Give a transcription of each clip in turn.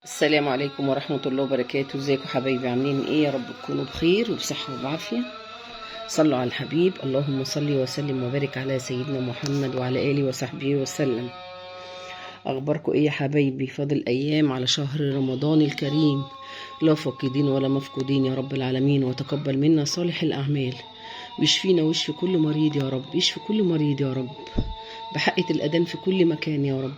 السلام عليكم ورحمة الله وبركاته. ازيكم حبايبي؟ عاملين ايه؟ يا رب تكونوا بخير وبصحة وبعافية. صلوا على الحبيب، اللهم صل وسلم وبارك على سيدنا محمد وعلى آله وصحبه وسلم. اخباركم ايه يا حبايبي؟ فاضل ايام على شهر رمضان الكريم، لا فاقدين ولا مفقودين يا رب العالمين، وتقبل منا صالح الاعمال، ويشفينا ويشفي كل مريض يا رب، يشفي كل مريض يا رب بحقة الاذان في كل مكان يا رب.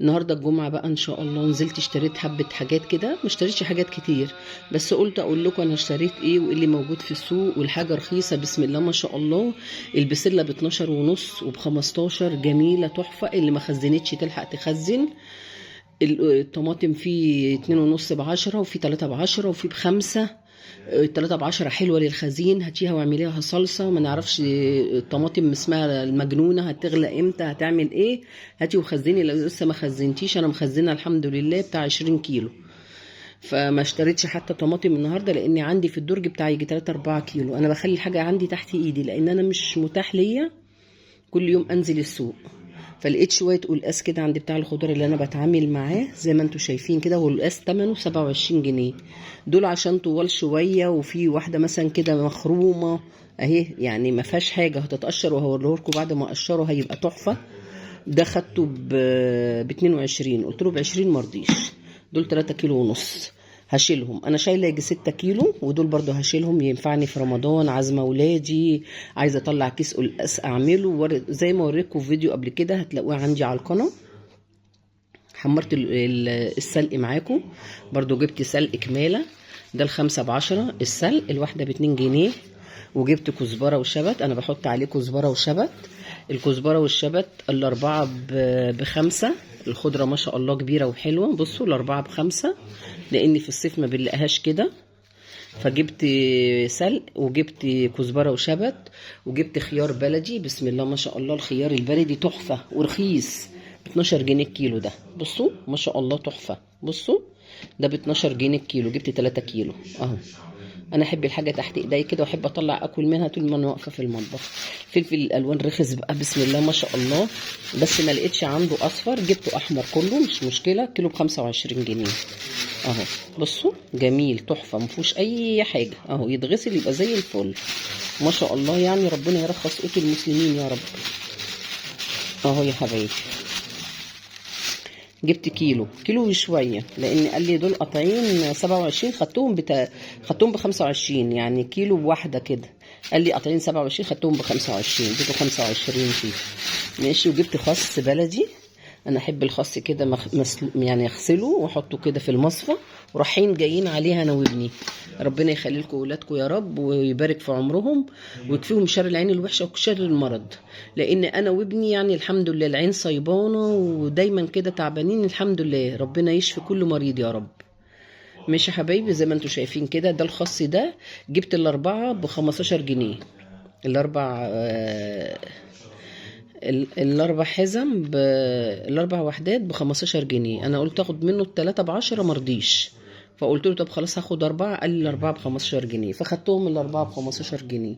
النهارده الجمعة بقى ان شاء الله، نزلت اشتريت حبه حاجات كده، ما اشتريتش حاجات كتير بس قلت اقول لكم انا اشتريت ايه وايه اللي موجود في السوق، والحاجة رخيصة بسم الله ما شاء الله. البسله ب 12 ونص وب 15، جميلة تحفة، اللي ما خزنتش تلحق تخزن. الطماطم فيه 2.5 ب10، وفي 3 ب10، وفي ب5. التلاتة ب10 حلوة للخزين، هاتيها واعمليها صلصة. ما نعرفش الطماطم اسمها المجنونة هتغلى امتى، هتعمل ايه، هاتي وخزني لو لسه ما خزنتيش. انا مخزنة الحمد لله بتاع 20 كيلو، فما اشتريتش حتى طماطم النهارده لاني عندي في الدرج بتاع يجي 3 4 كيلو. انا بخلي الحاجة عندي تحت ايدي لان انا مش متاح ليا كل يوم انزل السوق. فلقيت شوية قلقاس كده عند بتاع الخضار اللي انا بتعامل معاه زي ما انتم شايفين كده، والقلقاس تمنه 27 جنيه. دول عشان طوال شوية، وفي واحدة مثلا كده مخرومه اهي، يعني ما فيهاش حاجة، هتتقشر وهوريه لكم بعد ما اقشره هيبقى تحفة. ده خدته ب 22، قلت له ب 20 ما رضيش. دول 3 كيلو ونص هشيلهم، انا شايله يجي 6 كيلو، ودول برضو هشيلهم ينفعني في رمضان، عازمة ولادي، عايزه اطلع كيس قلقاس اعمله زي ما وريتكم في فيديو قبل كده، هتلاقوه عندي على القناة. حمرت السلق معاكم برضو، جبت سلق كماله، ده ال5 ب10، السلق الواحدة ب2 جنيه. وجبت كزبره وشبت، انا بحط عليه كزبره وشبت، الكزبره والشبت ال4 ب5. الخضرة ما شاء الله كبيرة وحلوه، بصوا ال4 ب5 لان في الصيف ما بنلاقيهاش كده. فجبت سلق وجبت كزبره وشبت وجبت خيار بلدي، بسم الله ما شاء الله الخيار البلدي تحفة ورخيص ب 12 جنيه الكيلو ده، بصوا ما شاء الله تحفة. بصوا ده ب 12 جنيه الكيلو، جبت 3 كيلو اهو. انا احب الحاجة تحت ايدي كده، واحب اطلع اكل منها طول ما انا واقفة في المطبخ. فلفل الالوان رخص بقى بسم الله ما شاء الله، بس ما لقيتش عنده اصفر، جبته احمر كله مش مشكلة، كيلو ب 25 جنيه اهو. بصوا جميل تحفة، ما فيهوش اي حاجة اهو، يتغسل يبقى زي الفل ما شاء الله، يعني ربنا يرخص قوت المسلمين يا رب. اهو يا حبايبي جبت كيلو كيلو وشوية، لان قال لي دول قطعين 27، خدتهم خدتهم ب 25، يعني كيلو بواحدة كده، قال لي قطعين 27 خدتهم ب 25، اديته 25 فيه ماشي. وجبت خس بلدي، انا احب الخس كده يعني اغسله واحطه كده في المصفى، ورايحين جايين عليها انا وابني. ربنا يخلي لكم اولادكم يا رب ويبارك في عمرهم ويكفيهم شر العين الوحشة وشر المرض، لان انا وابني يعني الحمد لله العين صيبانه ودايما كده تعبانين، الحمد لله ربنا يشفي كل مريض يا رب. ماشي يا حبايبي زي ما انتم شايفين كده، ده الخس ده جبت ال4 ب 15 جنيه، الاربع حزم بالاربع وحدات ب 15 جنيه. انا قلت اخد منه ال3 ب10 مرضيش، فقلت له طب خلاص هاخد 4، قال لي ال4 ب 15 جنيه، فخدتهم ال4 ب 15 جنيه.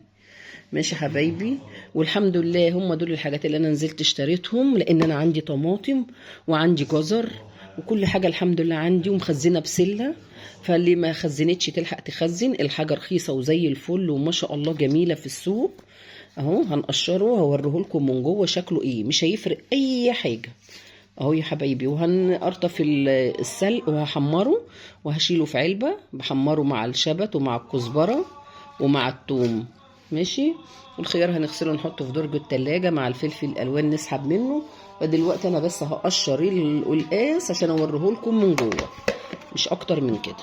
ماشي حبايبي، والحمد لله هم دول الحاجات اللي انا نزلت اشتريتهم، لان انا عندي طماطم وعندي جزر وكل حاجة الحمد لله عندي، ومخزنه بسلة، فاللي ما خزنتش تلحق تخزن، الحاجة رخيصة وزي الفل وما شاء الله جميلة في السوق اهو. هنقشره وهوريه لكم من جوه شكله ايه، مش هيفرق اي حاجة اهو يا حبايبي. وهنقرطف السلق وهحمره وهشيله في علبة، بحمره مع الشبت ومع الكزبره ومع الثوم ماشي. والخيار هنغسله ونحطه في درج التلاجة مع الفلفل الالوان نسحب منه. فدلوقتي انا بس هقشر القلقاس عشان اوريه لكم من جوه، مش اكتر من كده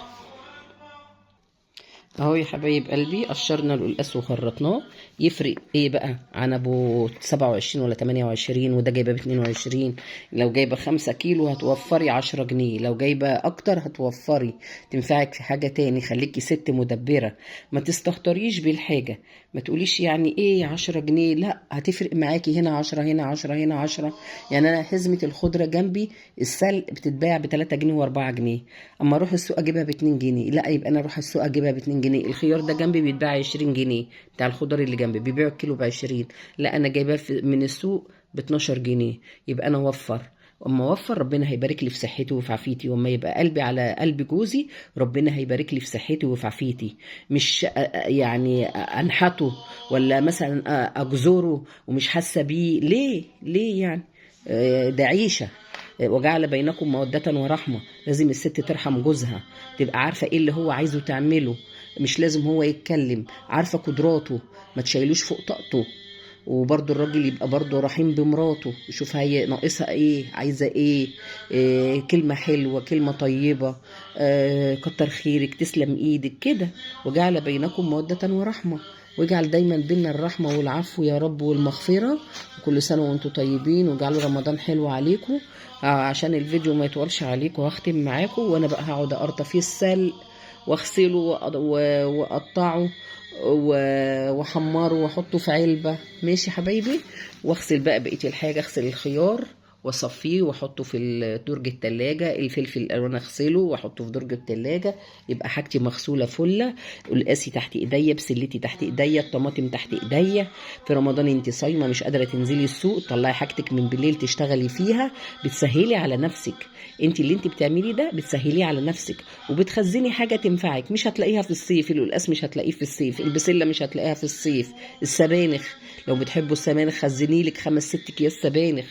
اهو يا حبايب قلبي. قشرنا القلقاس وخرطناه، يفرق ايه بقى عن ابو 27 ولا 28، وده جايبه ب 22. لو جايبه 5 كيلو هتوفري 10 جنيه، لو جايبه اكتر هتوفري، تنفعك في حاجة تاني. خليكي ست مدبره، ما تستهتريش بالحاجة، ما تقوليش يعني ايه 10 جنيه، لا هتفرق معاكي، هنا 10 هنا 10 هنا 10. يعني انا حزمه الخضرة جنبي السلق بتتباع ب 3 جنيه و4 جنيه، اما اروح السوق اجيبها ب 2 جنيه، لا يبقى انا اروح السوق اجيبها ب 2 جنيه. الخيار ده جنبي بيتباع 20 جنيه، بتاع الخضار اللي جنبي بيبيعوا الكيلو ب 20، لا انا جايباه من السوق ب 12 جنيه، يبقى انا اوفر. اما اوفر ربنا هيبارك لي في صحتي وفي عافيتي، واما يبقى قلبي على قلب جوزي ربنا هيبارك لي في صحتي وفي عافيتي. مش يعني انحته ولا مثلا اجزره ومش حاسه بيه. ليه؟ ليه يعني؟ ده عيشه. وجعل بينكم مودة ورحمة. لازم الست ترحم جوزها، تبقى عارفة ايه اللي هو عايزه تعمله، مش لازم هو يتكلم، عارفة قدراته، ما تشيلوش فوق طاقته. وبرضه الراجل يبقى برضه رحيم بمراته، يشوف هي ناقصها ايه، عايزة ايه، إيه، كلمة حلوة، كلمة طيبة، كتر خيرك، تسلم ايدك كده. وجعل بينكم مودة ورحمة، واجعل دايما بينا الرحمة والعفو يا رب والمغفرة. وكل سنة وانتم طيبين، واجعلوا رمضان حلو عليكم. عشان الفيديو ما يطولش عليكم هختم معاكم، وانا بقى هقعد اقرطف فيه السلق واغسله واقطعه واحمره واحطه في علبة. ماشي حبايبي. واغسل بقى بقية الحاجة، اغسل الخيار واصفيه واحطه في درج التلاجة، الفلفل الالوان اغسله واحطه في درج التلاجة، يبقى حاجتي مغسولة فلة. القاسي تحت ايديا، بسلتي تحت ايديا، الطماطم تحت ايديا. في رمضان انت صايمة مش قادرة تنزلي السوق، طلعي حاجتك من بالليل تشتغلي فيها، بتسهلي على نفسك. انت اللي انت بتعمليه ده بتسهليه على نفسك، وبتخزني حاجة تنفعك مش هتلاقيها في الصيف. القلقاس مش هتلاقيه في الصيف، البسلة مش هتلاقيها في الصيف، السبانخ لو بتحبوا السبانخ خزني لك 5-6 اكياس سبانخ.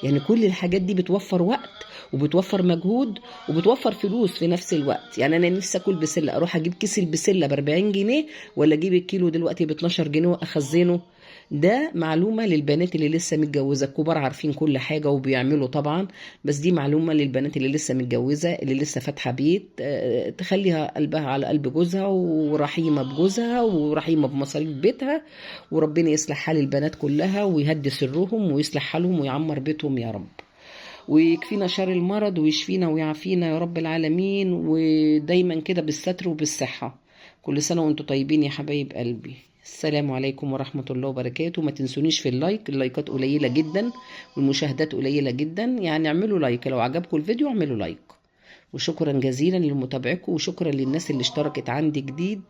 يعني كل الحاجات دي بتوفر وقت وبتوفر مجهود وبتوفر فلوس في نفس الوقت. يعني انا نفسي اكل بسلة، اروح اجيب كيس البسله ب 40 جنيه ولا اجيب الكيلو دلوقتي ب 12 جنيه واخزنه؟ ده معلومة للبنات اللي لسه متجوزة، الكبار عارفين كل حاجة وبيعملوا طبعا، بس دي معلومة للبنات اللي لسه متجوزة، اللي لسه فاتحة بيت، تخليها قلبها على قلب جوزها ورحيمه بجوزها ورحيمه بمصاريف بيتها. وربنا يصلح حال البنات كلها ويهدي سرهم ويصلح حالهم ويعمر بيتهم يا رب، ويكفينا شر المرض ويشفينا ويعافينا يا رب العالمين، ودايما كده بالستر وبالصحة. كل سنة وانتم طيبين يا حبايب قلبي. السلام عليكم ورحمة الله وبركاته. ما تنسونيش في ال like، اللايكات قليلة جدا والمشاهدات قليلة جدا، يعني اعملوا like لو عجبكم الفيديو، اعملوا like. وشكرا جزيلا لمتابعتكم، وشكرا للناس اللي اشتركت عندي جديد.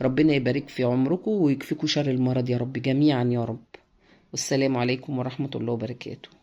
ربنا يبارك في عمركم ويكفيكم شر المرض يا رب جميعا يا رب. والسلام عليكم ورحمة الله وبركاته.